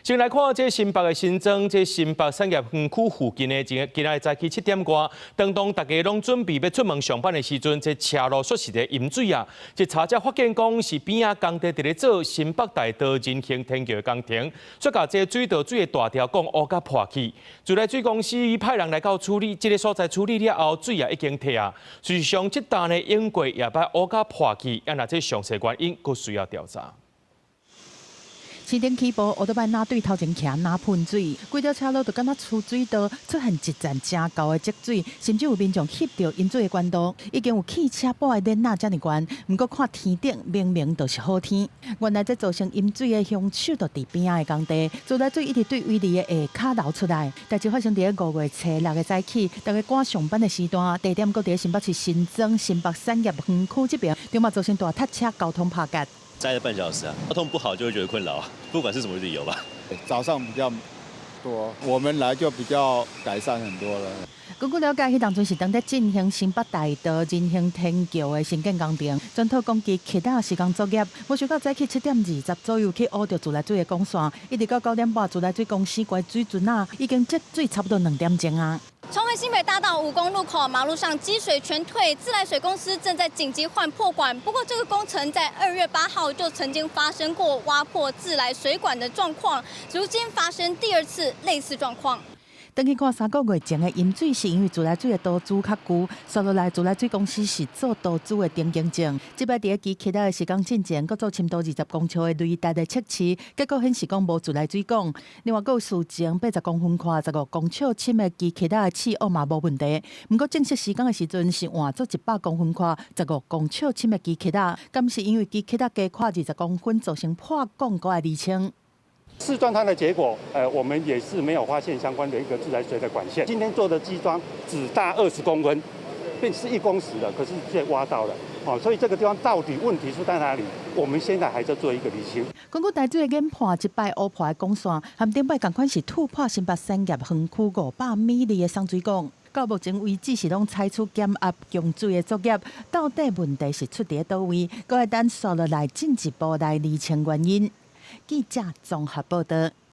先來看這新北的新莊，這新北產業園區附近的，今今仔早起7點外，當當大家攏準備欲出門上班的時陣，這車路煞是咧淹水啊！這查才發現講是邊仔工地佇咧做新北大道人行天橋的工程，煞共這水道水的大條管挖共破去。自來水公司派人來到處理，這个所在處理了後，水也已經退啊。事實上，這單呢淹過也捌挖共破去，啊若這詳細原因，閣需要調查。市頂起步，歐多擺若對頭前徛若噴水，規條車路就敢若出水道，出現一層誠厚的積水，甚至有民眾翕著淹水的管道，已經有汽車玻的鏈仔遮爾懸。毋過看天頂明明就是好天，原來這造成淹水的兇手就佇邊仔的工地，自來水一直對圍籬的下跤流出來。代誌發生佇咧5月初6的早起，大家趕上班的時段，地點閣佇咧新北市新莊新北產業園區這邊，就嘛造成大塞車，交通拍結。塞了半小時啊，交通不好就會覺得困擾，不管是什麼理由吧。早上比較多，我們來就比較改善很多了。根據了解，彼當陣是當咧進行新北大道人行天橋的興建工程，全套工具起碼施工作業，無想到早起7點20左右去挖著自來水的管線，一直到9點半，自來水公司關水樽仔，已經積水差不多2點鐘啊。重回新北大道五公路口，馬路上積水全退，自來水公司正在緊急換破管。不過這個工程在2月8號就曾經發生過挖破自來水管的狀況，如今發生第二次類似狀況。轉去看3個月前的淹水，是因為自來水的導珠較舊，紲落來自來水公司是做導珠的停工證。這擺佇咧機器的施工進前，閣做深度20公尺的雷達的測試，結果顯示講無自來水管。另外，閣有事前80公分寬、15公尺深的機器的試挖嘛無問題。毋過正式施工的時陣是換做100公分寬、15公尺深的機器仔，敢是因為機器仔加寬20公分造成破管閣來釐清。試鑽探的結果，我們也是沒有發現相關的一個自來水的管線。今天做的基樁只大20公分，變是1公尺的，可是卻挖到了，哦，所以這個地方到底問題出在哪裡？我們現在還在做一個釐清。根據台水的研判，這擺挖破的管線，和頂擺仝款是突破新北產業園區500米裡的送水管。到目前為止是攏採取減壓供水的作業，到底問題是出佇佗位？閣愛等紲落來進一步來釐清原因。記者綜合報道。